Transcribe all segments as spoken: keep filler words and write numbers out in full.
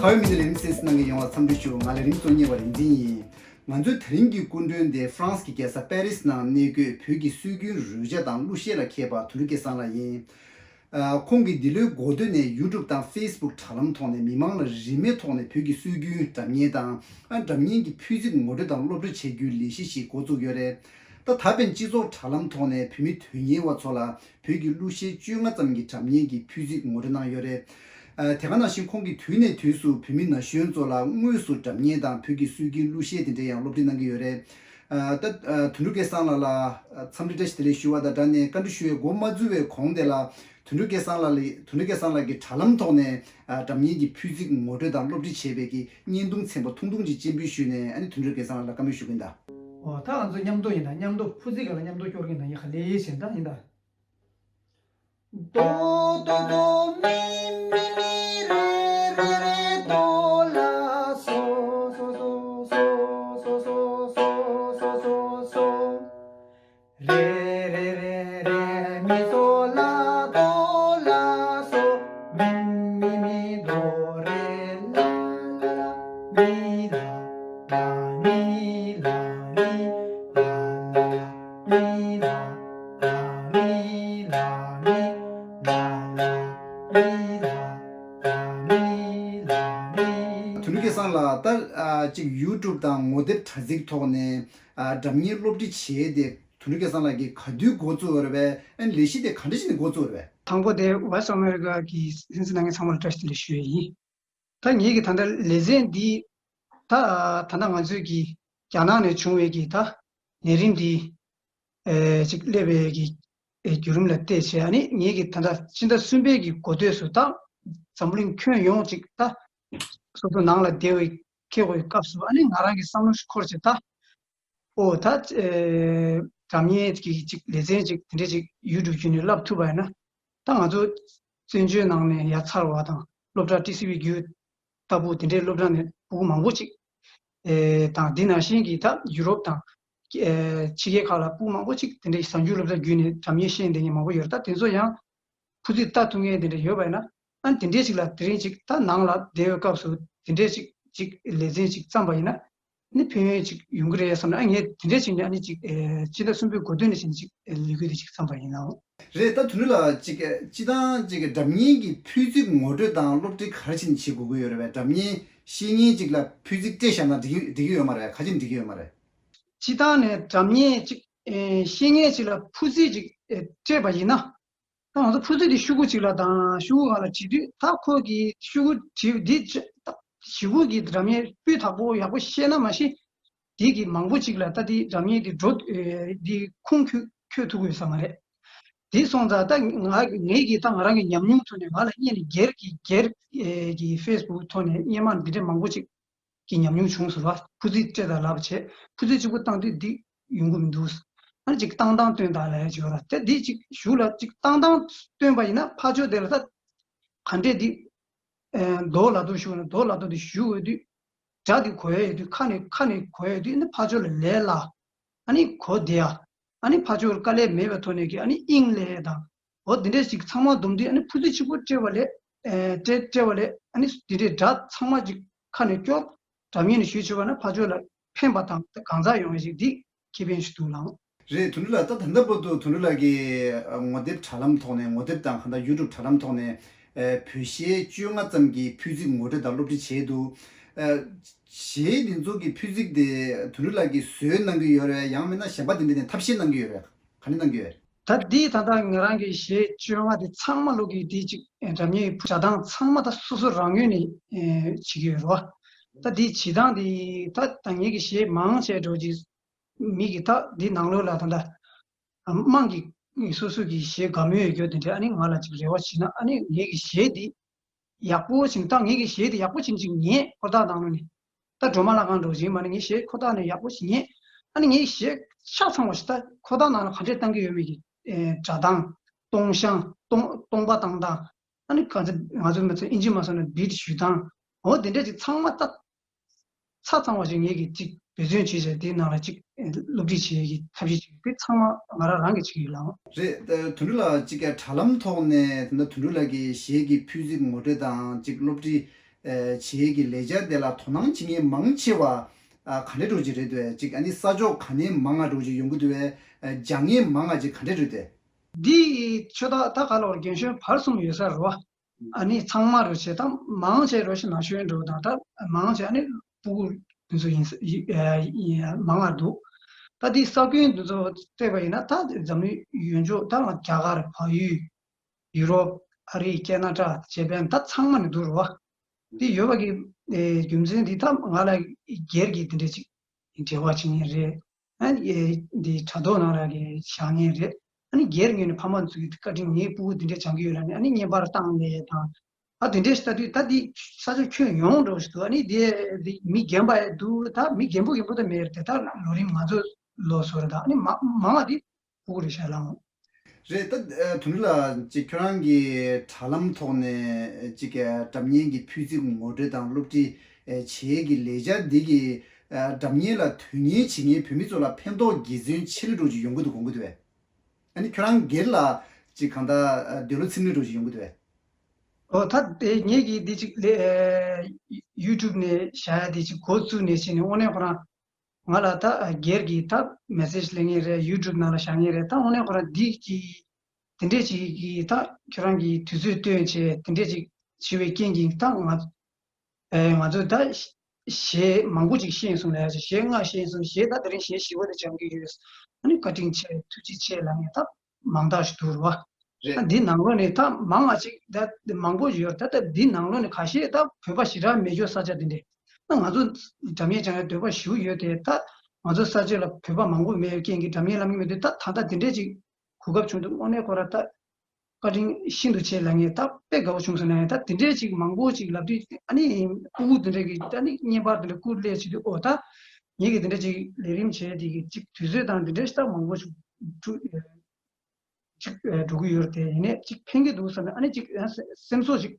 བོད་མི་ནས་ལས་རིམ་གསན་གཟིགས་གནང་མཁན་ཡོངས་ལ་འཚམས་འདྲི་ཞུ། ང་ལས་རིམ་གཙོ་གཉེར་བ་རིག་འཛིན་ཡིན། ང་ཚོའི་དེ་རིང་གི་སྐུ་མགྲོན་དེ་ཧྥ་རན་སི་གི་རྒྱལ་ས་པེ་རི་སི་ནང་གནས་འཁོད་བོད་ཀྱི་སྲོལ་རྒྱུན་རོལ་ཆ་དང་གླུ་གཞས་ལ་མཁས་པ་དོན་གྲུབ་སྐལ་བཟང་ལགས་ཡིན། ཨ། ཁོང་གིས་འདི་ལོའི་འགོ་སྟོད་ནས་ཡུ་ཊུབ་དང་ཧྥེ་སི་བུག་དྲ་ལམ་ཐོག་ནས་མི་མང་ལ་རིན་མེད་ཐོག་ནས་བོད་ཀྱི་སྲོལ་རྒྱུན་སྒྲ་སྙན་དང་། ཨ། སྒྲ་སྙན་གྱི་ཕུད་རྫས་ངོ་སྤྲོད་དང་སློབ་ཁྲིད་བྱེད་རྒྱུའི་ལས་གཞི་ཞིག་འགོ་བཙུགས་ཡོད་རེད། ད་ད་ཕན་སྤྱི་ཚོགས་དྲ་ལམ་ཐོག་ནས་བོད་མི་དོན་གཉེར་བ་ཚོ་ལ་བོད་ཀྱི་གླུ་གཞས་བཅོ་ལྔ་ཙམ་གྱི་སྒྲ་སྙན་གྱི་ཕུད་རྫས་ངོ་སྤྲོད་གནང་ཡོད་རེད། ཨ། དེ་ག་ནང་བཞིན་ཁོང་གིས་དུས་ནས་དུས་སུ་བོད་མི་ན་གཞོན་ཚོ་ལ་དངོས་སུ་སྒྲ་སྙན་དང་བོད་ཀྱི་སྲོལ་རྒྱུན་གླུ་གཞས་དེ་འདྲ་ཡང་སློབ་ཁྲིད་གནང་གི་ཡོད་རེད། ཨ། ད། ཨ། དོན་གྲུབ་སྐལ་བཟང་ལགས་ལ། ཨ། འཚམས་འདྲི་བཀྲ་ཤིས་བདེ་ལེགས་ཞུ་བ་དང་སྦྲགས་ནས་བཀའ་འདྲི་ཞུ་བའི་འགོ་མ་འཛུགས་པའི་གོང་དེ་ལ། དོན་གྲུབ་སྐལ་བཟང་ལགས་ལ། དོན་གྲུབ་སྐལ་བཟང་ལགས་ཀྱིས་དྲ་ལམ་ཐོག་ནས། ཨ། སྒྲ་སྙན་གྱི་ཕུད་རྫས་ངོ་སྤྲོད་དང་སློབ་ཁྲིད་བྱས་པའི་གི་བརྙན་ཐུང་ཚན་པ་ཐུང་ཐུང་ཅིག་སྤྱན་འབུལ་ཞུས་ནས། ཨ་ནི་དོན་གྲུབ་སྐལ་བཟང་ལགས་ལ་བཀའ་མོལ་ཞུ་གིན་གདའ། འོ། ད་ང་ཚོ་མཉམ་དུ་ཡིན་ད། མཉམ་དུ་ཕུད་རྫས་ག་ལ་མཉམ་དུ་སྐྱོར་གིན་ད། ཡ་ཧ་ལེ་ཞེས་ད་ཡིན་ད། ཏོ་ཏོ་ཏོ་མི་མི་མི་རེ་རེ་རེ་ཏོ་ལ་སོ། སོ་སོ་སོ་སོ་སོ་སོ་སོ། རེ་རེ་རེ་རེ་མི་སོ་ལ་ཏོ་ལ་སོ། མི་མི་མི་དོ་རེ་ལ་ལ་ལ། མི་ལ་ལ་མི་ལ་མི། ལ་ལ་མི་ལ་མི། མི་ལ་ལ་མི་ལ་མི། ལ་ལ་མི་ལ་མི། ལ་ལ་མི་ལ་མི། དོན་གྲུབ་སྐལ་བཟང་ལགས། ད། ཨ། ཅིག་ཡུ་ཊུབ་དང་ངོ་དེབ་དྲ་ཚིགས་ཐོག་ནས། ཨ། སྒྲ་སྙན་སློབ་ཁྲིད་བྱས་ཏེ། དོན་གྲུབ་སྐལ་བཟང་ལགས་ཀྱིས་ག་དུས་འགོ་བཙུགས་ཡོད་རེད་པས། ཨ་ནི་ལས་གཞི་དེ་ག་འདྲ་ཞིག་ནས་འགོ་བཙུགས་ཡོད་རེད་པས། དང་པོ་དེ་Voice of America གི་གསན་གཟིགས་གནང་མཁན་ཚང་མ་ལ་བཀྲ་ཤིས་བདེ་ལེགས་ཞུ་ཡས་ཡིན། ད་ངེད་ཀྱི་ད་ལྟ་ལེ་ཚན་འདི་ད་ད་ལྟ་ང་ཚོས་ཀྱི་རྒྱ་ནག་ནས་བྱུང་བའི་གི་ད་ནད་རིམས་འདི་ཨེ་ཅིག་སླེབས་པའི་གི་ཨེ་བརྒྱུད་རིམ་ལ་བལྟས་བྱས། ཨ་ནི་ངེད་ཀྱི་ད་ལྟ་ཕྱི་ཟླ་གསུམ་པའི་གི་འགོ་སྟོད་སུ་ད་འཛམ་བུ་གླིང་ཁྱོན་ཡོངས་ཅིག་ད་སོ་སོ་ནང་ལ་བསྡད་པའི་ཁེ་གོ་ཡི་སྐབས་སུ། ཨ་ནི་ང་རང་གི་བསམ་བློ་ཞིག་འཁོར་བྱས། ད་ཨོ་ད་ཨེ་སྒྲ་སྙན་གྱི་ཅིག་ལེ་ཚན་ཅིག་དེ་འདྲས་ཅིག་ཡུ་ཊུབ་བརྒྱུད་ནས་བསླབ་ཐུབ་པ་ཡིན་ན། ད་ང་ཚོ་བཙན་བྱོལ་ནང་ནས་ཡར་ཚར་བ་དང་། སློབ་གྲྭ་ཊི་སི་ཝི་བརྒྱུད་ལྟ་བུ་དེ་འདྲའི་སློབ་གྲྭ་ནས་ཕྲུ་གུ་མང་པོ་ཅིག་ཨེ་དང་། འདི་ནང་བཞིན་གྱི་ད་ཡུ་རོབ་དང་ཨེ་ཕྱི་རྒྱལ་ཁག་ལ་ཕྲུ་གུ་མང་པོ་ཅིག་དེ་འདྲའི་གཟའ་མཇུག་སློབ་གྲྭ་བརྒྱུད་ནས་སྒྲ་སྙན་ཤེས་བསྡད་མཁན་མང་པོ་ཡོད་རེད། ད་དེ་ཚོ་ཡང་ཕུ་ཚིག་ལྟ་ཐུབ་མཁན་དེ་འདྲ་ཡོད་པ་ཡིན་ན། ཨ་ནི་དེ་འདྲའི་ཞིག་ལ་དེ་རིང་ཅིག་ད་ནང་ལ་བསྡད་པའི་སྐབས་སུ་དེ་འདྲའི་ཅིག་ཅིག་ལེ་ཚན་ཅིག་བརྩམས་པ་ཡིན་ན། ཨ་ནི་ཕན་ཡོན་ཅིག་ཡོང་གི་རེད་བསམ་ནས། ཨ་ངས་དེ་འདྲའི་ཅིག་ནས་ཨ་ནི་ཅིག་ཨེ་ཕྱི་ཟླ་གསུམ་པའི་འགོ་སྟོད་ནས་བྱས་ནས་ཅིག་ཨེ་ལས་འགུལ་དེ་ཅིག་བརྩམས་པ་ཡིན་ནའང་། རེད། ད་དོན་གྲུབ་ལགས། ཅིག་སྤྱིར་བཏང་ཅིག་སྒྲ་སྙན་གྱི་ཕུད་ཚིག་ངོ་སྤྲོད་དང་སློབ་ཁྲིད་ག་རེ་བྱས་ནས་བྱེད་དགོས་ཀྱི་ཡོད་རེད་པས། སྒྲ་སྙན་ཤེས་མཁན་ཅིག་ལ་ཕུད་ཚིག་སྤྲད་བཞག་ན་འགྲིག་གི་འགྲིག་གི་ཡོད་མ་རེད། ག་ཅིག་འགྲིག་གི་ཡོད་མ་རེད། སྤྱིར་བཏང་ནས་སྒྲ་སྙན་ཅིག་ཨེ་ཤེས་མཁན་ཅིག་ལ་ཕུད་ཚིག་ཅིག་ཨེ་སྤྲད་པ་ཡིན་ན། ད་ང་ཚོ་ཕུད་ཚིག་དེ་ཤོག་གུ་གཅིག་ལ་དང་། ཤོག་གུ་སྒང་ལ་བྲིས་དུས། ད་ཁོ་གིས་ཤོག་གུ་བྲིས་འདི་ཅི་ད་ཞི་བོ་གི་སྒྲ་སྙན་སྤུས་དག་པོ་ཡག་པོ་ཤེས་ན་མ་ཤེས། དེ་གི་མང་པོ་ཅིག་ལ་ད་དེ་སྒྲ་སྙན་དེ་འགྲོ་ཨེ་དེ་ཁུངས་འཁྱོལ་འཁྱོལ་ཐུབ་ཀྱི་ཡོད་ས་མ་རེད། དེ་སོང་ཙང་ད་ང་ངེད་ཀྱིས་ད་ང་རང་གི་ཉམས་མྱོང་ཐོག་ནས། ང་ལ་སྔོན་ནས་སྒེར་གྱི་སྒེར་ཨེ་གི་ཧྥེ་སི་བུག་ཐོག་ནས་སྔོན་མ་འདི་འདྲ་མང་པོ་ཅིག་གི་ཉམས་མྱོང་བྱུང་སོང་བ། ཕུད་ཚིག་སྤྲད་དང་ལབ་བྱས། ཕུད་ཚིག་གཅིག་པུ་བཏང་དུས་འདི་ཡོང་གི་མི་འདུག་ཨ་ནི་ཅིག་བཏང་སྟངས་སྟོན་དང་ལབ་ཡ་ཅིག་ཡོད་ར། དེ་འདི་ཅིག་གཞུག་ལ་ཅིག་བཏང་སྟངས་སྟོན་པ་ཡིན་ན་ཕར་ཕྱོགས་དེ་ལ་ད་ག་འདྲས་འདི་ཨེ་མདོ་ལ་དོ་ཞུ་ན་མདོ་ལ་དོ་འདི་ཞུ་འོས་དུས། སྒྲ་འདི་གོ་ཡ་ཡོད་དུས། ཁ་ནས་ཁ་ནས་གོ་ཡ་ཡོད་དུས། ཨ་ནི་ཕར་ཕྱོགས་ལ་ལས་སླ། ཨ་ནི་གོ་བདེ་ཡ། ཨ་ནི་ཕར་ཕྱོགས་དཀའ་ལས་མེད་པའི་ཐོག་ནས་ཀྱི་ཨ་ནི་དབྱིངས་སླེབས་དང་། འོ་དེ་འདྲས་ཅིག་ཚང་མ་བསྡོམས་དུས་ཨ་ནི་ཕུད་ཚིག་གཅིག་པུ་སྤྲད་པ་ལས། ཨེ་སྤྲད་སྤྲད་པ་ལས་ཨ་ནི་དེ་འདྲས་སྒྲ་ཚང་མ་ཅིག་ཁ་ནས་སྐྱོར། སྒྲ་སྙན་ནས་ཞུས་བྱས་པ་ན་ཕར་ཕྱོགས་ལ་ཕན་པ་དང་གང་ཟག་ཡོང་བ་ཞིག་འདི་ཁེ་ཕན་ཞིག་འདུག་ལགས། རེད། དོན་གྲུབ་ལགས། ད་ད་ལྟ་བར་དུ་དོན་གྲུབ་ལགས་ཀྱིས་ངོ་དེབ་དྲ་ལམ་ཐོག་ནས། ངོ་དེབ་དང་གང་ལྟར་ཡུ་ཊུབ་དྲ་ལམ་ཐོག་ནས། ཨེ་བོད་གཞས་བཅོ་ལྔ་ཙམ་གྱི་ཕུད་ཚིག་ངོ་སྤྲོད་དང་སློབ་ཁྲིད་བྱས་འདུག་ཨེ་གཞས་འདི་ཚོ་གི་ཕུད་ཚིག་དེ་དོན་གྲུབ་ལགས་ཀྱིས་བཟོས་གནང་གི་ཡོད་རེད། ཡང་མིན་ན་གཞན་པ་དེ་འདྲ་ནས་ཐབས་ཤེས་གནང་གི་ཡོད་རེད། ག་ནས་གནང་གི་ཡོད་རེད། ད་འདི་ད་ལྟ་ང་རང་གི་གཞས་བཅོ་ལྔ་དེ་ཚང་མ་ལོག་གི་དེ་ཅིག་ཨེ་སྒྲ་སྙན་སྒྲ་གདངས་ཚང་མ་ད་སོ་སོ་རང་ངོས་ནས་ཨེ་བྱེད་ཀྱི་ཡོད་རེད་བ། ད་དེ་བྱེད་སྟངས་དེ་ད་ད་ངེད་ཀྱི་གཞས་མང་ཆེ་འགྲོ་གི་མི་གི་ད་འདི་ནང་ལོགས་ལ་ད་ལྟ་དམངས་ཀྱི་སོ་སོ་གི་གཞས་དགའ་མོས་ཡོད་རྒྱུ་དེ་འདྲ་ཨ་ནི་ང་ལ་ཅིག་རེ་བ་བྱེད་ན། ཨ་ནི་ངེད་ཀྱི་གཞས་འདི་ཡག་པོ་ཅིག་ད་ངེད་ཀྱི་གཞས་དེ་ཡག་པོ་ཅིག་ཅིག་ཉན། ཁོ་ཐག་ནང་ལོགས་ནས། ད་སྒྲོལ་མ་ལྷ་ཁང་འགྲོ་བཞིན་མ་ནི་ངའི་གཞས་ཁོ་ཐག་ནས་ཡག་པོ་ཞིག་ཉན། ཨ་ནི་ངའི་གཞས་ཆ་ཚང་བ་ཞིག་ད་ཁོ་ཐག་ནང་ལ་ག་འདྲས་བཏང་གི་ཡོད་མེད་ཀྱི་ཨེ་སྒྲ་གདངས། གཏོང་བྱང་གཏོང་གཏོང་པ་བཏང་སྟངས། ཨ་ནི་ག་ཚོད་ང་ཚོ་མི་ཚོ་ཨིན་ཇི་མ་སོང་ན་བིཊ་ཞུ་སྟངས། འོ་དེ་འདྲས་ཅིག་ཚང་མ་ད་ཆ་ཚང་བ་ཞིག་ངེད་ཀྱིས་ཅིག་འབད་བརྩོན་བྱས་བྱས་དེའི་ནང་ལ་ཅིག་སློབ་ཁྲིད་བྱེད་ཀྱི་ཐབས་ཤེས་ཅིག་དེ་ཚང་མ་ང་རང་རང་གིས་བྱེད་ཀྱི་ཡོད་ལགས། རེད། ད་དོན་གྲུབ་ལགས་ཅིག་ག་དྲ་ལམ་ཐོག་ནས་ད་དོན་གྲུབ་ལགས་ཀྱི་གཞས་ཀྱི་ཕུད་ཚིག་ངོ་སྤྲོད་དང་ཅིག་སློབ་ཁྲིད་ བྱེད་ཡས་ཀྱི་ལས་འཆར་དེ་ལ་དོ་སྣང་བྱེད་མཁན་མང་ཆེ་བ་ག་འདྲ་འདྲ་ཅིག་རེད་འདུག་གས། ཅིག་ཨ་ནི་ས་ཕྱོགས་ག་ནས་མང་ང་འདྲ་ཅིག་ཡོང་གི་འདུག་གས། སྦྱང་མཁན་མང་ང་ཅིག་ག་འདྲ་རེད་འདུག་གས། འདི་ཆོས་ད་ད་ག་ལ་བར་རྒན་གཞོན་བར་གསུམ་ཡོད་ས་རེད་བ། ཨ་ནི་ཚང་མ་རུ་བྱས་ད་མང་ཆེ་རུ་ཞིག་ན་གཞོན་འགྲོ་དང་ད་མང་ཆེ་ཨ་ནི་སྤུ་གུ་དེ་ཚོ་ཡིན་ས་ཡི་ཨ་ཡི་མང་ང་འདུག་ད་འདི་ས་ཁུལ་དེ་ཚོ་བལྟས་པ་ཡིན་ན་ད་འཛམ་གླིང་ཡོངས་རྫོགས་ད་རྒྱ་གར་བལ་ཡུལ། ཡུ་རོབ། ཨ་རི། ཁེ་ན་ཌ། ཇེ་པན་ད་ཚང་མ་ནས་འདུག་རེད་བ། འདི་ཡོད་པ་གི་ཨེ་རྒྱུ་མཚན་འདི་ད་ང་ལ་སྒེར་གྱི་དེ་འདྲ་ཅིག་འབྲེལ་བ་བྱེད་མཁན་རེད། ཨ་ནི་ཨེ་འདི་དྲ་ཐོག་ནང་ལ་གི་བཞག་མཁན་རེད། ཨ་ནི་སྒེར་ངོས་ནས་ཕ་མ་ཚོས་བཀའ་དྲིན་ངའི་སྤུ་གུ་འདི་འདྲ་སྦྱང་གི་ཡོད་ལབ་ནས་ཨ་ནི་བརྙན་པར་བཏང་ནས་དང་། ཨ་དེ་འདྲ་ཞིག་ལྟ་དུས་ད་འདི་ས་ཆ་ཁྱོན་ཡོངས་འགྲོ་ཞིག་འདུག་ཨ་ནི་དེ་འདི་མི་རྒན་པ་ཡང་འདུག་ད་མི་རྒན་པོ་རྒན་པོ་ད་མེད་རེད་དེ་ད་ལོ་རིམ་ང་ཚོ་ལོ་སོ་རེད་ད་ཨ་ནི་མ་མང་བ་འདི། ཕྲུ་གུ་རེད་ཤག་ལགས། རེད་ད། དོན་གྲུབ་ལགས་ཅིག་ཁྱོད་རང་གི་དྲ་ལམ་ཐོག་ནས་ཅིག་སྒྲ་བརྙན་གྱི་ཕུལ་ཚིག་ངོ་སྤྲོད་དང་སློབ་ཁྲིད་བྱེད་ཡས་ཀྱི་ལས་འཆར་འདི་གི་སྒྲ་བརྙན་ལ་དོན་གཉེར་བྱེད་མཁན་བོད་མི་ཚོ་ལ་ཕན་ཐོགས་དགེ་མཚན་ཆེ་རུ་འགྲོ་ཅིག་ཡོང་གི་འདུག་དགོངས་ཀྱི་འདུག་གས། ཨ་ནི་ཁྱོད་རང་སྒེར་ལ་ཅིག་གང་ལྟར་འདོད་བློ་ཚིམ་ལེ་འགྲོ་ཅིག་ཡོང་གི་འདུག་གས། ཨོ་ད་དེ་ངེད་ཀྱིས་འདི་ཅིག་ལས་ཡུ་ཊུབ་ནས་བཞག་ཡ་འདི་ཅིག་འགོ་བཙུགས་ནས་བྱས་ནས་དངོས་གནས་ཁོ་རང་། ང་ལ་ད་སྒེར་གྱི་ད་མེ་སེ་ཇི་སླེབས་མཁན་རེད། ཡུ་ཊུབ་ནང་ལ་བཞག་མཁན་རེད། ད་དངོས་གནས་ཁོ་རང་འདི་གི་དེ་འདྲས་ཅིག་གི་ད་ཁྱོད་རང་གིས་དུས་ཚོད་བཏོན་བྱས་དེ་འདྲས་ཅིག་བྱས་པའི་རྐྱེན་གྱིས་ད་ང་ཨེ་ང་ཚོས་ད་གཞས་མང་པོ་ཅིག་ཤེས་སོང་ལབ་ཡ་ཅིག་གཞས་ལྔ་ཤེས་སོང་གཞས་ད་དེ་རིང་གཞས་བཞི་པ་དེ་སྦྱང་གི་ཡོད། ཨ་ནི་བཀའ་དྲིན་ཆེ་ཐུགས་རྗེ་ཆེ་ལབ་མཁན་ད། མང་དག་ཞིག་འདུག་རེད་བ། རེད། ད་འདི་ནང་ལོགས་ནས་ད་མང་བ་ཅིག་ད་མང་པོ་ཡོད་རེད། ད་ད་འདི་ནང་ལོགས་ནས་ཁ་ཤས་ད་བོད་པ་ཞེ་དྲག་མེད་རྒྱུ་ས་ཆ་དེ་འདྲས། ད་ང་ཚོ་འདྲ་མཉམ་སྦྱང་ཡ་འདོད་པ་ཞེ་པོ་ཡོད་དེ་ད་ང་ཚོ་ས་ཆ་ལ་བོད་པ་མང་པོ་མེད་རྐྱེན་གྱིས་འདྲ་མཉམ་ལབ་མཁན་མེད་དུས་ད་ད་ལྟ་དེ་འདྲས་ཅིག་གོ་སྐབས་བྱུང་འདུག་དངོས་གནས་ཁོ་ར་ད་བཀའ་དྲིན་ཤིན་ཏུ་ཆེ་ལབ་མཁན་ད་དཔེ་དགའ་པོ་བྱུང་སོང་ན་ཡང་ད་དེ་འདྲས་ཅིག་མང་པོ་ཅིག་ལབ་དུས་ཨ་ནི་སྤུ་གུ་དེ་འདྲས་ཀྱིས་ད་ནི་བརྙན་པར་དེ་འདྲས་བསྐུར་སླེབས་བྱེད་དུས་ཨོ་ད་ངེད་ཀྱིས་དེ་འདྲས་ཅིག་ལས་རིམ་བྱས་དེ་གི་ཅིག་དུས་ཚོད་དང་དེ་འདྲས་ཞིག་ད་མང་པོ་ཅིག་འགྲོ། ཅིག་ཨ་འགྲོ་གི་ཡོད་རེད་དེ་ཡིན་ནའི་ཅིག་ཕན་གྱི་འདུག་བསམ་ནས་ཨ་ནི་ཅིག་ཨ་སེམས་གསོ་ཅིག་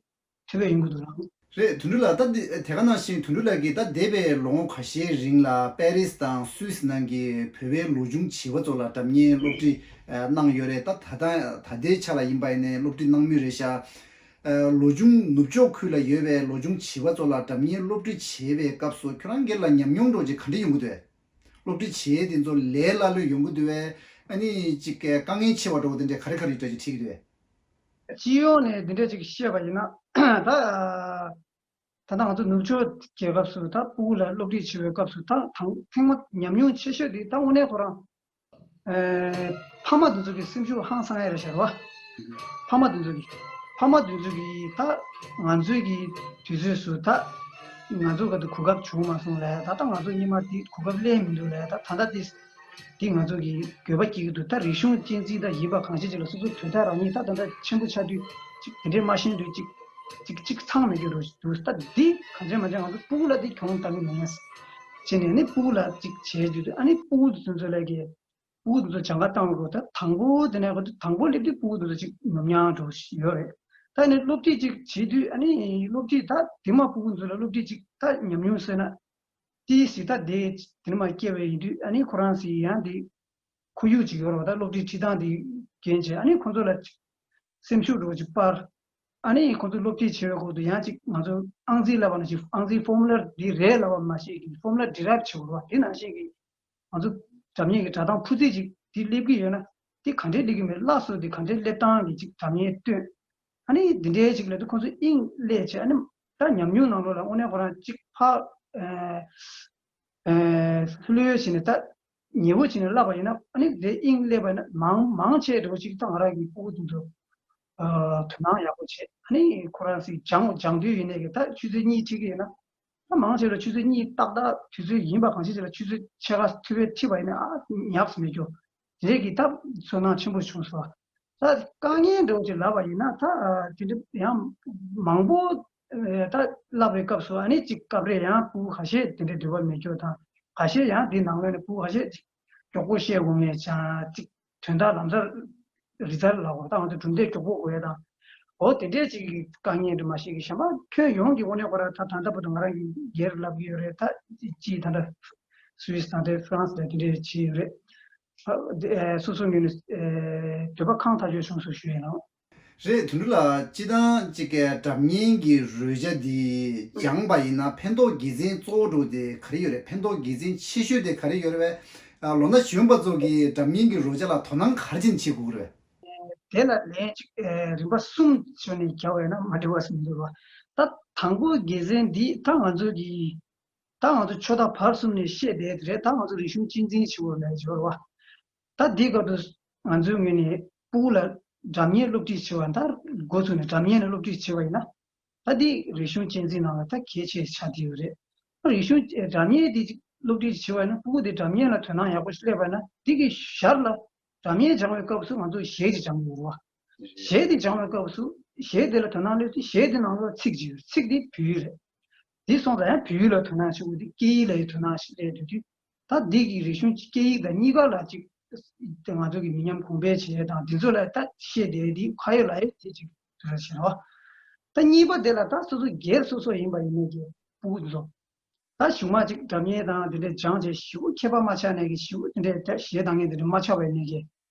ཐུབ་པ་ཡོང་གི་འདུག་ལགས། རེད། དོན་གྲུབ་ལགས་ད་འདི་དེ་ག་ནང་བཞིན་དོན་གྲུབ་ལགས་ཀྱིས་ད་འདས་པའི་ལོ་ངོ་ཁ་ཤས་རིང་ལ་པེ་རིས་དང་སུད་སི་ནང་གི་བོད་པའི་ལོ་ཆུང་བྱིས་པ་ཚོ་ལ་སྒྲ་བརྙན་སློབ་ཁྲིད་གནང་ཡོད་རེད། ད་ད་ལྟ་ད་ལྟའི་ཆ་ལ་ཡིན་པ་ཡིན་ནའི་སློབ་ཁྲིད་གནང་མུས་རེད་ཤག་ལོ་ཆུང་ནུབ་ཕྱོགས་ཁུལ་ལ་ཡོད་པའི་ལོ་ཆུང་བྱིས་པ་ཚོ་ལ་སྒྲ་བརྙན་སློབ་ཁྲིད་བྱེད་པའི་སྐབས་སུ་ཁྱོད་རང་སྒེར་ལ་ཉམས་མྱོང་འདྲ་བོ་ཅིག་ག་འདྲ་ཡོང་གི་འདུག་གས། སློབ་ཁྲིད་བྱེད་ཡས་དེ་ཚོ་ལས་སླ་ལོས་ཡོང་གི་འདུག་གས། ཨ་ནི་ཅིག་དཀའ་ངལ་ཆེ་བ་འདྲ་བོ་དེ་འདྲ་ག་རེ་ག་རེ་འདྲ་ཅིག་འཕྲད་ཀྱི་འདུག་གས། སྤྱི་ཡོངས་ནས་འདི་འདྲ་ཅིག་བཤད་པ་ཡིན་ན་ད་ད་ལྟ་ང་ཚོ་ནུབ་ཕྱོགས་རྒྱལ་ཁབ་སུ་ད་སྤུ་གུ་ལ་སློབ་ཁྲིད་བྱེད་པའི་སྐབས་སུ་ད་དང་ཐེངས་མ་ཉམས་མྱོང་ཆེ་ཤོས་དེ་ད་དངོས་གནས་ཁོ་རང་ཨེ་ཕ་མ་དེ་ཚོ་གི་སེམས་ཤུགས་ཧང་སང་ཡ་རེད་ཤག་རེད་བ། ཕ་མ་དེ་ཚོ་གི་ཕ་མ་དེ་ཚོ་གི་ད་ང་ཚོའི་གི་དུས་ཚོད་སུ་ད་ང་ཚོ་ག་དུས་གོ་སྐབས་བྱུང་མ་སོང་ལ་ད་ད་ང་ཚོ་སྔོན་མ་དེ་གོ་སྐབས་ལེན་མི་འདུག་ལ་ད་ད་ལྟ་དེ་དེ་ང་ཚོ་གི་འགྱོད་པ་སྐྱེ་གི་འདུག་ད་རིག་གཞུང་གཅེས་འཛིན་ད་ཡིན་པ་གང་ཤེས་ཅིག་ལ་སོ་སོ་དོན་དག་རང་ཉིད་ད་ད་ལྟ་ཆེན་པོ་ཆགས་དུས་ཅིག་དེ་འདྲས་མ་ཤེས་དུས་ཅིག་ཅིག་ཅིག་ཚང་མེད་གི་འདུག་ད་འདི་གང་བྱས་མ་བྱས་ང་ཚོ་སྤུ་གུ་ལ་དེ་གྱོང་བཏང་གི་མེད་ཡ་ཟེར་བྱས་ནས་ནི་སྤུ་གུ་ལ་ཅིག་བྱས་རྒྱུ་དུས་ཨ་ནི་སྤུ་གུ་དེ་ཚོ་ལ་གི་སྤུ་གུ་དེ་ཚོ་སྦྱང་བ་བཏང་དགོས། ད་དང་པོ་དེ་ནས་གོ་དང་པོ་སླེབས་དུས་སྤུ་གུ་དེ་ཚོ་ཅིག་ཉོབ་ཉང་འགྲོ་ཡོད་རེད། ད་ནི་སློབ་ཁྲིད་ཅིག་བྱེད་དུས་ཨ་ནི་སློབ་ཁྲིད་ད་དེ་མ་སྤུ་གུ་ཚོ་ལ་སློབ་ཁྲིད་ཅིག་ད་ཉམས་མྱོང་ཟེར་ན་ཏིས་ད་དེ་དེ་མ་སྐྱེ་བའི་ཡིན་དུས་ཨ་ནི་ཁོ་རང་སི་ཡང་དེ་ཁོར་ཡུག་ཅིག་ཡོད་རེད་བ། ད་སློབ་ཁྲིད་ཁྲིད་སྟངས་དེ་རྒྱན་བྱས་ཨ་ནི་ཁོ་ཚོ་ལ་ཅིག་སེམས་ཤུགས་འགྲོ་ཅིག་སྤར། ཨ་ནི་ཁོ་ཚོ་སློབ་ཁྲིད་བྱེད་པའི་སྐོར་དུ་ཡང་ཅིག་ང་ཚོ་ཨང་རྩིས་བསླབ་པ་ནང་བཞིན་ཨང་རྩིས་ཕོར་མུ་ལ་འདི་རེད་ལབ་པ་མ་ཤེས་ཀྱི་ཕོར་མུ་ལ་འདི་རབ་བྱེད་དགོས་རེད་བ། དེ་ནང་བཞིན་གྱི་ང་ཚོ་སྒྲ་བརྙན་གྱི་སྒྲ་གདངས་འཕུར་ཚད་ཅིག་འདི་སླེབས་ཀྱི་ཡོད་ན་འདི་ག་འདྲས་སླེབས་ཀྱི་མེད་སླར་གསོ་འདི་ག་འདྲས་སླེབས་སྟངས་ཀྱི་ཅིག་སྒྲ་བརྙན་སྟོན། ཨ་ནི་འདི་འདྲའི་ཅིག་ལ་འདི་ཁོ་ཚོ་དབྱིངས་སླེབས་བྱས་ཨ་ནི་ད་ཉམས་མྱོང་ནང་ལོགས་ལ་དངོས་གནས་ཁོ་རང་ཅིག་ཕ་ཨེ་ཨེ་ལྷོད་ལྷོད་བྱས་ནས་ད་ཉེ་བོ་བྱས་ནས་བསླབ་པ་ཡིན་ན་ཨ་ནི་དེ་དབྱིངས་སླེབས་པ་ཡིན་ན་མང་མང་ཆེ་འགྲོ་ཅིག་ད་ང་རང་གི་སྤུ་གུ་དེ་ཚོ་ཨ་དོ་སྣང་ཡག་པོ་བྱས་ཨ་ནི་ཁོ་རང་སི་སྦྱང་སྦྱང་དུས་ཡིན་ནའི་གི་ད་ཆུ་ཚོད་གཉིས་ཁྲིད་ཀྱི་ཡིན་ན། ད་མང་ཆེ་ལ་ཆུ་ཚོད་གཉིས་ཏག་ཏག་དུས་ཚོད་ཡིན་པ་གང་ཤེས་ཅིག་ལ་ཆུ་ཚོད་ཕྱེད་ཀ་ཐུབ་པའི་ཁྲིད་པ་ཡིན་ན་ཨ་ཉག་མི་འགྱོ། དེ་རེད་ཀྱི་ད་ཚོར་སྣང་ཆེན་པོ་བྱུང་སོང་། ད་དཀའ་ངལ་འདྲ་བོ་ཅིག་ལབ་པ་ཡིན་ན་ད་དེ་འདྲ་ཡང་མང་པོ་ད་བསླབ་པའི་སྐབས་སུ་ཨ་ནི་ཅིག་སྐབས་རེ་ཡང་སྤུ་གུ་ཁ་ཤས་དེ་འདྲའི་འདོད་པ་མེད་རྒྱུ་དང་ཁ་ཤས་ཡང་དེ་ནང་ལོགས་ནས་སྤུ་གུ་ཁ་ཤས་ཅིག་མགྱོགས་པོ་བཤད་དགོས་ངེས་ཅང་ཅིག་དོན་དག་ལམ་སང་རི་ཛལ་ལ་འོ་ད་ང་ཚོ་གྲུབ་འབྲས་མགྱོགས་པོ་དགོས་ཡ་དང་། འོ་དེ་འདྲས་ཅིག་གི་དཀའ་ངལ་འདྲ་མ་ཞིག་གི་གཞན་པ་ཁྱོན་ཡོངས་ཀྱི་དངོས་གནས་ཁོ་རང་ད་ད་ལྟ་བར་དུ་ང་རང་གི་སྒེར་ལབ་ཀྱི་ཡོད་རེད་ད་ཅིག་ད་ལྟ་སུད་སི་དང་དེ་ཧྥ་རན་སི་ལ་དེ་འདྲས་བྱས་ཡོད་རེད། ཨ་དེ་ཨེ་སོ་སོ་ངོས་ནས་ཨེ་འདོད་པ་ཁེངས་ཐག་ཆོད་བྱུང་སོང་ཞུ་ཡིན་ནོ། རེད། དོན་གྲུབ་ལགས། སྤྱིར་བཏང་གཅིག་གི་སྒྲ་སྙན་གྱི་རོལ་ཆ་འདི་སྦྱངས་པ་ཡིན་ན་ཕན་ཐོགས་དགེ་མཚན་གཙོ་བོ་འདྲ་བོ་དེ་ག་རེ་ཡོད་རེད། ཕན་ཐོགས་དགེ་མཚན་ཆེ་ཤོས་དེ་ག་རེ་ཡོད་རེད་པས། ལོ་ན་གཞོན་པ་ཚོ་གིས་སྒྲ་སྙན་གྱི་རོལ་ཆ་ལ་དོ་སྣང་ག་རེ་བྱས་ནས་བྱེད་དགོས་ཀྱི་རེད་པས། དེ་ལ་ལན་གཅིག་ཨེ། རིམ་པ་གསུམ་བྱས་ནས་རྒྱག་པ་ཡིན་ན་མ་འགྲིག་པ་ཟེར་འདུག་བ། ད་དང་པོ་དགེ་མཚན་འདི་ད་ང་ཚོ་གི་ད་ང་ཚོ་ཆོས་ད་བར་གསུམ་ནས་བཤད་བསྡད་དེ་རེད། ད་ང་ཚོ་རིག་གཞུང་གཅེས་འཛིན་བྱེད་དགོས་ལབ་ཀྱི་ཡོད་རེད་བ། ད་འདི་སྐབས་དུ་ང་ཚོའི་ངོས་ནས་ཕྲུ་གུ་ལ་སྒྲ་སྙན་སློབ་ཁྲིད་བྱེད་པ་ད་འགོ་ཚུགས་ནས་སྒྲ་སྙན་ལ་སློབ་ཁྲིད་བྱེད་པ་ཡིན་ན། ད་འདི་རིག་གཞུང་གཅེས་འཛིན་ནང་ལ་ད་གལ་ཆེ་ཆགས་བསྡད་ཡོད་རེད། རིག་གཞུང་སྒྲ་སྙན་འདི་སློབ་ཁྲིད་བྱེད་པ་ཡིན་ན་ཕྲུ་གུ་འདི་སྒྲ་སྙན་ལ་དོ་སྣང་ཡག་པོ་ཞིག་སླེབས་པ་ཡིན་ན་འདི་གི་ཞར་ལ་སྒྲ་སྙན་སྦྱང་བའི་སྐབས་སུ་ང་ཚོ་གཞས་ཅིག་སྦྱང་དགོས་རེད་བ། གཞས་འདི་སྦྱང་བའི་སྐབས་སུ་གཞས་འདི་ལ་དོ་སྣང་སླེབས་དུས་གཞས་འདི་ནང་ལ་ཚིག་ཅིག་ཡོད། ཚིག་འདི་བོད་ཡིག་རེད། འདི་སོང་ཙང་ཡང་བོད་ཡིག་ལ་དོ་སྣང་བྱེད་དགོས། འདི་སྐད་ཡིག་ལ་ཡང་དོ་སྣང་ཞིག་སླེབས་དུས། ད་འདི་གི་རིག་གཞུང་སྐད་ཡིག་དང་གཉིས་ཀ་ལ་ཅིག་དེ་ང་ཚོ་གི་མི་ཉམས་གོང་འཕེལ་བྱེད་ཡས་དང་འདི་ཚོ་ལ་ད་བཤད་བསྡད་འདི་ཁ་ཡོད་ལག་ཡོད་དེ་ཅིག་དུ་ར་བྱེད་རོགས། ད་གཉིས་པ་དེ་ལ་ད་སོ་སོ་སྒེར་སོ་སོ་ཡིན་པ་ཡིན་ནའི་གི་ཕྲུ་གུ་ཚོ་ད་གཞུག་མ་ཅིག་སྒྲ་སྙན་དང་དེ་འདྲའི་སྦྱངས་བྱས་ཞེ་པོ་མཁས་པ་མ་ཆགས་ནའི་གི་ཞེ་པོ་དེ་འདྲའི་ད་གཞས་གཏོང་མཁན་དེ་འདྲ་མ་ཆགས་པ་ཡིན་ནའི་གི་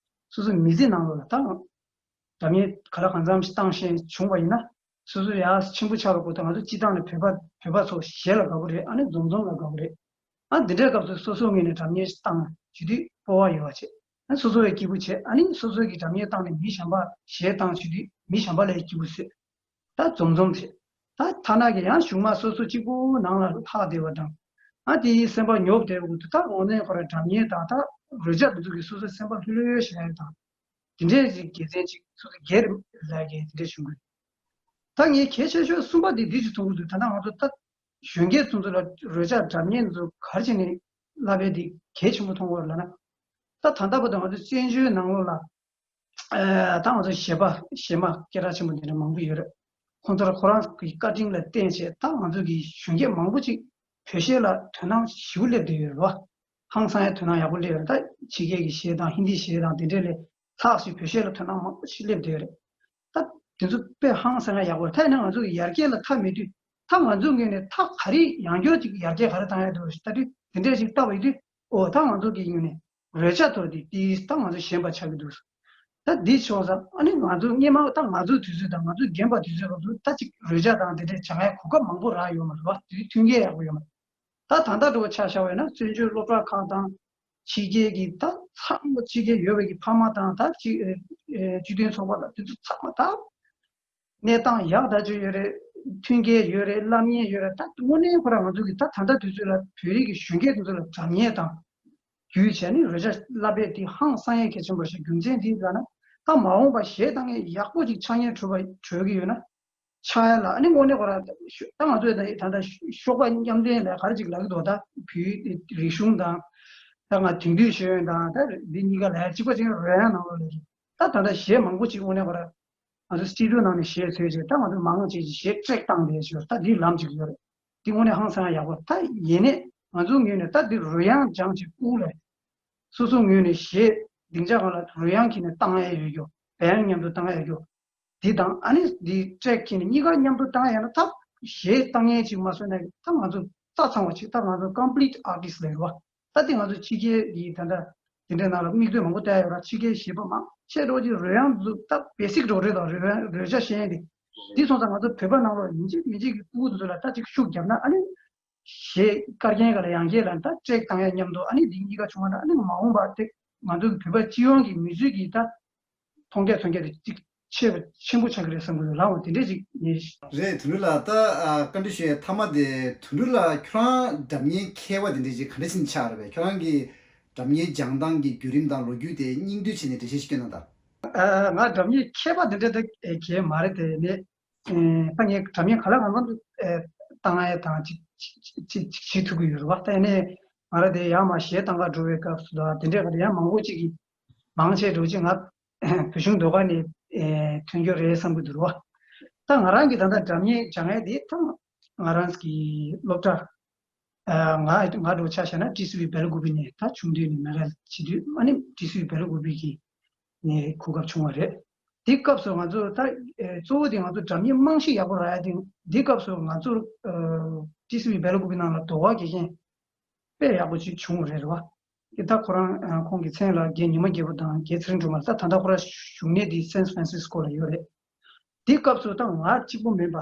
སོ་སོའི་མི་ཚེ་ནང་ལོགས་ལ་ད་སྒྲ་སྙན་ག་ལ་གང་འཚམ་ཞིག་བཏང་ཤེས་བྱུང་བ་ཡིན་ན། སོ་སོ་ཡར་ཆེན་པོ་ཆགས་པའི་སྐོར་དུ་ང་ཚོ་སྤྱིར་བཏང་ནས་བོད་པ་བོད་པ་ཚོ་གཞས་ལ་དགའ་པོ་རེད། ཨ་ནི་འཛོམས་འཛོམས་ལ་དགའ་པོ་རེད། ཨ་འདི་འདྲའི་སྐབས་སུ་སོ་སོའི་ངོས་ནས་སྒྲ་སྙན་ཞིག་བཏང་བྱེད་དུས་སྤོབས་པ་ཡོད་པ་བྱེད། ཨ་སོ་སོ་ཡང་སྐྱིད་པོ་བྱེད། ཨ་ནི་སོ་སོའི་གི་སྒྲ་སྙན་བཏང་ནས་མི་གཞན་པ་གཞས་བཏང་བྱེད་དུས་མི་གཞན་པ་ལ་ཡང་སྐྱིད་པོ་བཟོས། ད་འཛོམས་འཛོམས་བྱེད། ད་ཐ་ན་གི་ཡང་གཞུག་མ་སོ་སོ་གཅིག་པུ་ནང་ལ་ལྷག་བསྡད་པ་དང་། ཨ་དེའི་སེམས་པ་ཉོབ་བསྡད་པ་དེ་ད་དངོས་གནས་ཁོ་རང་སྒྲ་སྙན་དང་ད་རོལ་ཆ་འདི་ཚོ་གིས་སོ་སོའི་སེམས་པ་ལྷོད་ལྷོད་བྱེད་ཡ་དང་། དེ་འདྲའི་ཅིག་དགེ་མཚན་ཅིག་སོ་སོ་སྒེར་ལ་གི་དེ་འདྲ་བྱུང་གི། ད་ངས་གལ་ཆེ་ཤོས་གསུམ་པ་དེ་འདི་ཅིག་མཐོང་གི་འདུག་ད་ལྟ་ང་ཚོ་ད་གཞོན་སྐྱེས་ཚོ་ཚོ་ལ་རོལ་ཆ་སྒྲ་སྙན་ཚོ་ག་རེ་བྱས་ནས་བསླབ་པའི་དེ་གལ་ཆེན་པོ་མཐོང་གི་ཡོད་ལབ་ན། ད་ད་ལྟ་བར་དུ་ང་ཚོ་བཙན་བྱོལ་ནང་ལོགས་ལ་ཨ་ད་ང་ཚོ་གཞས་པ་གཞས་མ་སྐད་གྲགས་ཆེན་པོ་འདི་འདྲ་མང་པོ་ཡོད་རེད། ཁོང་ཚོར་ཁོ་རང་གི་བཀའ་དྲིན་ལ་བརྟེན་བྱས་ད་ང་ཚོ་གི་གཞོན་སྐྱེས་མང་པོ་ཅིག་བོད་གཞས་ལ་དོ་སྣང་ཞེ་པོ་སླེབས་བསྡད་ཡོད་རེད་བ། ཧང་སང་ཡ་དོ་སྣང་ཡག་པོ་སླེབས་ཡོད་རེད། ད་ཕྱི་རྒྱལ་གྱི་གཞས་དང་ཧིན་དི་གཞས་དང་དེ་འདྲས་ལས་ལྷག་ཞིག་བོད་གཞས་ལ་དོ་སྣང་མང་པོ་ཞིག་སླེབས་བསྡད་ཡོད་རེད། ད་དེ་ཚོ་དཔེ་ཧང་སང་ཡ་ཡག་པོ་རེད། ད་ཡིན་ན་ང་ཚོ་གི་ཡར་རྒྱས་ལ་མཐའ་མེད་དུས་ད་ང་ཚོའི་ངོས་ནས་ད་ག་རེ་ཡང་བསྐྱར་ཅིག་ཡར་རྒྱས་ག་རེ་བཏང་ཡ་འདུག་ཟེར་ད་དུས་དེ་འདྲས་ཞིག་བལྟ་བ་ཡིན་དུས་ཨོ་ད་ང་ཚོ་གི་ངོས་ནས་རོལ་ཆ་ཐོག་དེ་ཏིས་ད་ང་ཚོ་ཞན་པ་ཆགས་ཀྱི་འདུག་ད་འདི་ཆོག་ས་ཨ་ནི་ང་ཚོ་སྔས་མ་ད་ང་ཚོའི་དུས་ཚོད་དང་ང་ཚོའི་རྒན་པ་དུས་ཚོད་སྐབས་སུ་ད་ཅིག་རོལ་ཆ་དང་དེ་འདྲས་སྦྱང་ཡ་གོ་སྐབས་མང་པོ་རག་ཡོད་མ་རེད་བ། དེ་དུས་མཐུན་རྐྱེན་ཡག་པོ་ཡོད་མ་རེད། ད་ད་ལྟ་འགྲོ་ཆ་བཞག་པ་ཡིན་ན་བཙན་བྱོལ་སློབ་གྲྭ་ཁག་དང་ཕྱི་རྒྱལ་གྱི་ད་ཚང་མ་ཕྱི་རྒྱལ་ཡོད་པའི་གི་ཕ་མ་དང་ད་ཅིག་སྤྱི་མཐུན་ཚོགས་པ་དང་དེ་ཚོ་ཚང་མ་ད་གནས་སྟངས་ཡག་ད་ཅིག་ཡོད་རེད། མཐུན་རྐྱེན་ཡོད་རེད། སློབ་གཉེར་ཡོད་རེད། ད་དངོས་གནས་ཁོ་རང་ང་ཚོ་གི་ད་ད་ལྟ་དུས་ཚོད་ལ་བོད་རིགས་ཀྱི་གཞོན་སྐྱེས་དེ་ཚོ་ལ་སྒྲ་སྙན་དང་བརྒྱུད་བྱས་ནས་རོལ་ཆ་བསླབ་པའི་དེ་ཧང་སང་ཡས་གལ་ཆེན་པོ་ཞིག་རྒྱུ་མཚན་དེ་ལ་ན་ད་མ་འོངས་པ་གཞས་བཏང་མཁན་ཡག་པོ་ཅིག་ཆགས་ཉེན་འཕྲོད་པ་འཕྲོད་ཀྱི་ཡོད་ན། ཆགས་ཡ་ལ་ཨ་ནི་དངོས་གནས་ཁོ་རང་ད་ང་ཚོས་ད་ད་ལྟ་ཤོག་པ་མཉམ་འདེགས་ལ་ག་རེ་ཅིག་ལབ་ཀྱི་འདུག་ད་བོད་རིག་གཞུང་དང་ད་ང་དེང་དུས་ཤེས་ཡོན་དང་ད་འདི་གཉིས་ཀ་ལ་གཅིག་པ་གཅིག་རོལ་དབྱངས་ནང་ལོགས་ལ་རེད། ད་ད་ལྟ་གཞས་མང་པོ་ཅིག་དངོས་གནས་ཁོ་རང་ང་ཚོ་སི་ཊུ་ཌི་ཡོ་ནང་ནས་གཞས་འཚོལ་བྱས་ད་ང་ཚོ་མང་ཆེ་ཅིག་གཞས་ཊེག་བཏང་བསྡད་ཤོག་ད་འདིའི་ལམ་ཅིག་ཡོད་རེད། འདི་དངོས་གནས་ཧང་སང་ཡག་པོ་ད་ཡིན་ནས་ང་ཚོའི་ངོས་ནས་ད་འདི་རོལ་དབྱངས་སྦྱང་བྱེད་ཀུ་ལ་སོ་སོའི་ངོས་ནས་གཞས་སྡིངས་ཆ་སྒང་ལ་རོལ་དབྱངས་ཁྱེར་ནས་བཏང་ཡ་ཡོད་རྒྱུ་བན་མཉམ་དུ་བཏང་ཡ་ཡོད་རྒྱུ། འདི་དང་ཨ་ནི་འདི་ཊེག་ཁྱེར་ནས་གཉིས་ཀ་མཉམ་དུ་བཏང་ཡ་ན་ད་གཞས་བཏང་མཁན་ཅིག་མ་བཟོས་ན་ད་ང་ཚོ་རྩ་ཚང་བ་ཅིག་ད་ང་ཚོ་ཀོམ་པི་ལིཊ་ཨར་ཊིསཊ་ལབ་རེད་བ། ད་དེ་ང་ཚོ་ཕྱི་རྒྱལ་གྱི་ད་ལྟ་དེ་འདྲའི་ནང་ལ་མིག་ལྟོས་མང་པོ་བལྟ་ཡ་ཡོད་ར། ཕྱི་རྒྱལ་གཞས་པ་མང་ཆེ་འགྲོ་ཅིག་རོལ་དབྱངས་འཛུགས་ད་བེ་སིག་འགྲོ་རེད་དང་རོལ་དབྱངས་རོལ་ཆ་ཤེས་ཡ་དེ་འདི་སོང་ཙང་ང་ཚོ་བོད་པ་ནང་ལོགས་ཡིན་གཅིག་མིན་གཅིག་གི་ཕྲུ་གུ་དེ་ཚོ་ལ་ད་ཅིག་ཤུགས་བརྒྱབ་ན་ཨ་ནི། གཞས་དཀར་རྒྱན་ག་ལ་ཡང་རྒྱས་ལ་ད་ཊེག་བཏང་ཡ་མཉམ་དུ་ཨ་ནི་འདི་གཉིས་ཀ་བྱུང་བ་ན་ཨ་ནི་མ་འོངས་པ་དེ་ང་ཚོ་གི་བོད་པ་སྤྱི་ཡོངས་ཀྱི་མི་ཚོས་ཀྱི་ད་མཐོང་རྒྱ་ཐོན་རྒྱ་དེ་གཅིག་ཆེ་བ་ཆེན་པོ་ཆགས་ཀྱི་རེད་བསམ་གྱི་ཡོད་ལགས། འོ་དེ་འདྲས་ཅིག་ངས། རེད། དོན་གྲུབ་ལགས། ད་ཨ་བཀའ་འདྲི་ཞུ་ཡའི་མཐའ་མ་དེ་དོན་གྲུབ་ལགས་ཁྱོད་རང་སྒྲ་སྙན་མཁས་པ་དེ་འདྲས་ཅིག་ག་འདྲ་ཞིག་ཆགས་རེད་པས། ཁྱོད་རང་གི་སྒྲ་སྙན་སྦྱང་སྟངས་ཀྱི་བརྒྱུད་རིམ་དང་ལོ་རྒྱུས་དེ་སྙིང་བསྡུས་བྱས་ནས་འགྲེལ་བཤད་ཞིག་སྐྱོན་གནང་དང་། ཨ་ང་སྒྲ་སྙན་མཁས་པ་དེ་འདྲས་ད་གལ་མ་རེད་དེ་ནས། ཨེ་ད་ངས་སྒྲ་སྙན་ག་ལ་གང་འཚམ་དུ་ཨེ་བཏང་ཡས་དང་ཅིག་ཅིག་ཅིག་ཅིག་བྱེད་ཐུབ་ཀྱི་ཡོད་རེད་བ། ད་ཡིན་ནའི་ང་རང་དེ་ཡར་མར་གཞས་བཏང་ག་འགྲོ་བའི་སྐབས་སུ་ད་དེ་འདྲས་ག་ལ་ཡང་མང་པོ་ཅིག་གིས་མང་ཆེ་འགྲོ་ཅིག་ང་བོད་གཞུང་ཟློས་གར་ནས་ཨེ་ཐོན་རྒྱུ་རེད་བསམ་གྱི་འདུག་རེད་བ། ད་ང་རང་གི་ད་ལྟ་སྒྲ་སྙན་སྦྱང་ཡས་དེ་ད་ང་རང་གི་སློབ་གྲྭ་ཨ་ང་ང་འགྲོ་ཆ་བཞག་ན་ཊི་སི་ཝི་སྦེལ་ཀུ་པི་ནས་ད་ཆུང་དུས་ནས་མེད་པ་བྱེད་དུས་ཨ་ནི་ཊི་སི་ཝི་སྦེལ་ཀུ་པི་གི་ནས་གོ་སྐབས་བྱུང་བ་རེད། དེ་སྐབས་སུ་ང་ཚོ་ད་ཨེ་གཙོ་བོ་དེ་ང་ཚོ་སྒྲ་སྙན་རྨང་གཞི་ཡག་པོ་རག་ཡ་དེ་འདི་སྐབས་སུ་ང་ཚོ་ཨ་ཊི་སི་ཝི་སྦེལ་ཀུ་པི་ནང་ལ་ཟློས་གར་དགེ་རྒན་དཔེ་ཡག་པོ་ཅིག་བྱུང་བ་རེད་རེད་བ། དེ་ད་ཁོ་རང་ཨ་ཁོང་གི་མཚན་ལ་རྒན་ཉི་མ་རྒྱལ་པོ་དང་རྒན་ཚེ་རིང་སྒྲོལ་མ་ལ་ད་ད་ལྟ་ཁོ་རང་བཞུགས་གནས་དེ་སན་ཧྥ་རན་སིས་ཀོ་ལ་ཡོད་རེད། དེའི་སྐབས་སུ་ད་ང་གཅིག་པོ་མིན་པ།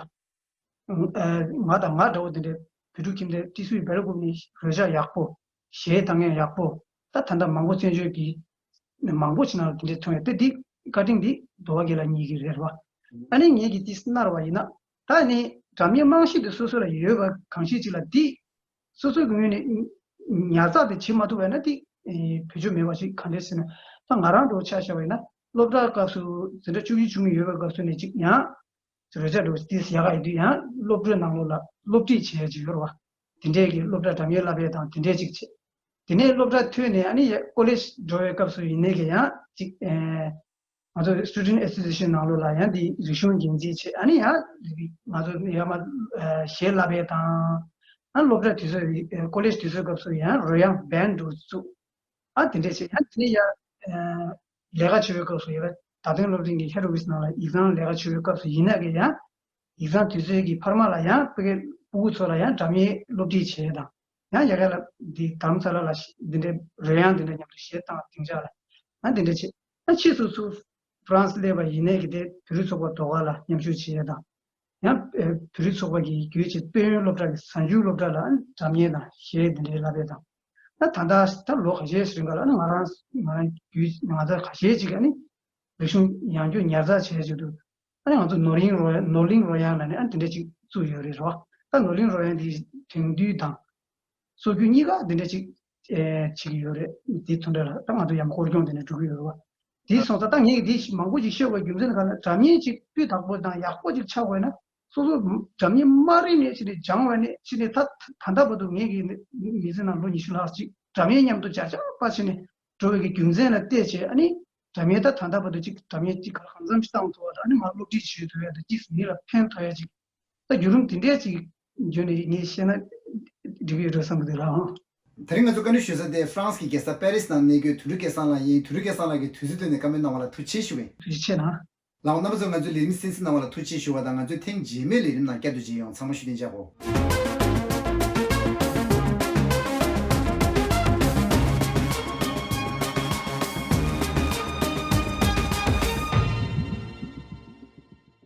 ང་དང་ང་འདྲ་བོ་དེ་འདྲའི་བོད་ཕྲུག་ཁྱིམ་སྡེ་ཏི་སུའི་བེ་ར་ཀུབ་ནས་རོལ་ཆ་ཡག་པོ། གཞས་གཏོང་མཁན་ཡག་པོ། ད་ད་ལྟ་མང་པོ་བཙན་བྱོལ་གྱི་མང་པོ་ཞིག་ནང་ལ་དེ་འདྲའི་ཐོན་ཡོད་དེ། འདི་བཀའ་དྲིན་འདི་དོ་བ་དགེ་ལགས་གཉིས་ཀྱི་རེད་བ། ཨ་ནི་ངེད་ཀྱིས་འདི་མནར་བ་ཡིན་ན། ད་ནི་སྒྲ་སྙན་རྨང་གཞི་དེ་སོ་སོ་ལ་ཡོད་པ་གང་ཤེས་ཅིག་ལ་འདི་སོ་སོའི་ངོས་ནས་ཉར་ཚགས་དེ་བྱེད་མ་ཐུབ་པ་ཡིན་ན་འདི་བེད་སྤྱོད་མེད་པ་ཞིག་ག་འདྲས་ཟེར་ན། ད་ང་རང་འདྲ་བོ་ཆ་བཞག་པ་ཡིན་ན་སློབ་གྲྭ་སྐབས་སུ་འཛིན་གྲྭ་བཅུ་བཞི་བཅུ་གཉིས་ཡོད་པའི་སྐབས་སུ་ནས་ཅིག་ཡང་རོལ་ཆ་འདྲ་བོ་ཏིས་ཡག་ག་ཡོད་དུས་ཡང་སློབ་གྲྭའི་ནང་ལོགས་ལ་སློབ་ཁྲིད་བྱེད་ཡ་ཅིག་ཡོད་རེད་བ། དེ་འདྲས་ཀྱི་སློབ་གྲྭ་སྒྲ་སྙན་བསླབ་ཡ་དང་དེ་འདྲས་ཅིག་བྱེད། དེ་ནས་སློབ་གྲྭ་ཐོན་ནས་ཨ་ནི་ཡ་ཀོ་ལེཇ་འགྲོ་བའི་སྐབས་སུ་ཡིན་ནའི་གི་ཡང་ཅིག་ཨེ། ང་ཚོ་Student Association་ནང་ལོགས་ལ་ཡང་དེ་རིག་གཞུང་འགན་འཛིན་བྱེད། ཨ་ནི་ཡང་ང་ཚོ་ཡར་མར་གཞས་བསླབ་ཡ་དང་། ཨ་སློབ་གྲྭ་དུས་ཚོད་ཀོ་ལེཇ་དུས་ཚོད་སྐབས་སུ་ཡང་རོལ་དབྱངས་བན་འདྲ་བོ་བཙུགས། ཨ་དེ་འདྲས་བྱེད། ཡང་དེ་ནས་ཡར་ལས་ཀ་བྱེད་པའི་སྐབས་སུ་ཡར་བརྡ་དོན་སློབ་འབྲིང་གི་ཧེ་རོ་ཝིས་ནང་ལ་ཡིག་ཚང་ལས་ཀ་བྱེད་པའི་སྐབས་སུ་ཡིན་ན་གི་ཡང་ཡིག་ཚང་དུས་ཚོད་ཀྱི་འཕར་མ་ལ་ཡང་ཕ་གིའི་སྤུ་གུ་ཚོ་ལ་ཡང་སྒྲ་སྙན་སློབ་ཁྲིད་བྱེད་དང་། ཡང་ཡ་ག་ལ་འདི་དྷ་རམ་ས་ལ་ལ་འདི་འདྲའི་རོལ་དབྱངས་འདི་འདྲ་མཉམ་དུ་གཞས་བཏང་སྟེང་ཆ་ལ་ཡང་འདི་འདྲ་བྱེད། ཡང་ཕྱིས་སུ་ཚུར་ཧྥ་རན་སི་སླེབས་པ་ཡིན་ནའི་གི་དེ་བོད་རིགས་ཚོགས་པ་ཟློས་གར་ལ་མཉམ་ཞུགས་བྱེད་ཡ་དང་། ཡང་བོད་རིགས་ཚོགས་པ་གི་བརྒྱུད་བྱས་དཔལ་ཡོན་སློབ་གྲྭ་གི་གཟའ་མཇུག་སློབ་གྲྭ་ལ་སྒྲ་སྙན་དང་གཞས་འདི་འདྲའི་བསླབ་ཡ་དང་། ད་ད་ལྟ་ད་ལོ་ཁ་ཤས་ཤིག་རིང་ག་ལ་ང་རང་ང་རང་བརྒྱུད་ང་ཚོ་ཁ་ཤས་ཅིག་ཨ་ནི་རིག་གཞུང་ཡང་བསྐྱར་ཉར་ཚགས་བྱས་བྱེད་དུ། ཨ་ནི་ང་ཚོ་ནོར་གླིང་རོལ་ནོར་གླིང་རོལ་དབྱངས་ལ་ནི་ཨ་ནི་དེ་འདྲ་ཅིག་བཙུགས་ཡོད་རེད་རོ། ད་ནོར་གླིང་རོལ་དབྱངས་འདི་དེང་དུས་དང་སྲོལ་རྒྱུན་གཉིས་ཀ་དེ་འདྲ་ཅིག་ཨེ་བྱེད་ཀྱི་ཡོད་རེད། འདི་ཚོ་འདྲ་ལ་ད་ང་ཚོ་ཡང་སྐོར་སྐྱོང་དེ་འདྲ་འགྲོ་གི་ཡོད་རེད་བ། དེ་སོང་ཙང་ད་ངས་འདི་མང་པོ་ཅིག་ཤོད་དགོས་རྒྱུ་མཚན་ག་ལ་སྒྲ་སྙན་ཅིག་སྤུས་དག་པོ་དང་ཡག་པོ་ཅིག་ཆགས་དགོས་ན་སོ་སོ་སྒྲ་སྙན་དམར་རིས་ནས་ཕྱིན་ནས་སྦྱངས་པ་ནས་ཕྱིན་ནས་ད་ད་ལྟ་བར་དུ་ངས་ཀྱི་མི་ཚེ་ནང་ལོ་ཉི་ཤུ་ལྷག་ཅིག་སྒྲ་སྙན་མཉམ་དུ་བརྒྱ་ཆ་བརྒྱ་ཕྱིན་ནས་འགྲོ་བའི་གི་རྒྱུ་མཚན་ལ་བལྟས་བྱས། ཨ་ནི་སྒྲ་སྙན་ད་ད་ལྟ་བར་དུ་ཅིག་སྒྲ་སྙན་ཅིག་ག་ལ་གང་འཚམ་ཞིག་བཏང་ཐུབ་པ་དང་། ཨ་ནི་མར་སློབ་ཁྲིད་བྱེད་ཐུབ་ཡ་དང་། ཅིག་མི་ལ་ཕན་ཐོགས་ཡ་ཅིག་ད་བརྒྱུད་རིམ་དེ་འདྲས་ཅིག་བརྒྱུད་ནས་ངས་བཤད་ན་འགྲིག་གི་ཡོད་འགྲོ་བསམ་གི་འདུག་ལགས། ཨང་། དེ་རིང་ང་ཚོ་བཀའ་འདྲི་ཞུ་ས་དེ་ཧྥ་རན་སི་གི་རྒྱལ་ས་པེ་རི་སི་ནང་གནས་འཁོད་དོན་གྲུབ་སྐལ་བཟང་ལགས་ཡིན། དོན་གྲུབ་སྐལ་བཟང་ལགས་ཀྱིས་དུས་ཚོད་བཏོན་ནས་བཀའ་མོལ་གནང་བ་ལ་ཐུགས་རྗེ་ཆེ་ཞུ་བ་ཡིན། ཐུགས་རྗེ་ཆེ་གནང་། ལགས་འོང་། རྣམ་པ་ཚོ་ང་ཚོའི་ལས་རིམ་གསན་གཟིགས་གནང་བ་ལ་ཐུགས་རྗེ་ཆེ་ཞུ་བ་དང་། ང་ཚོའི་ཐེངས་རྗེས་མའི་ལས་རིམ་ནང་བསྐྱར་དུ་མཇལ་ཡོང་། ཚང་མ་བཞུགས་གདན་འཇགས་གོ།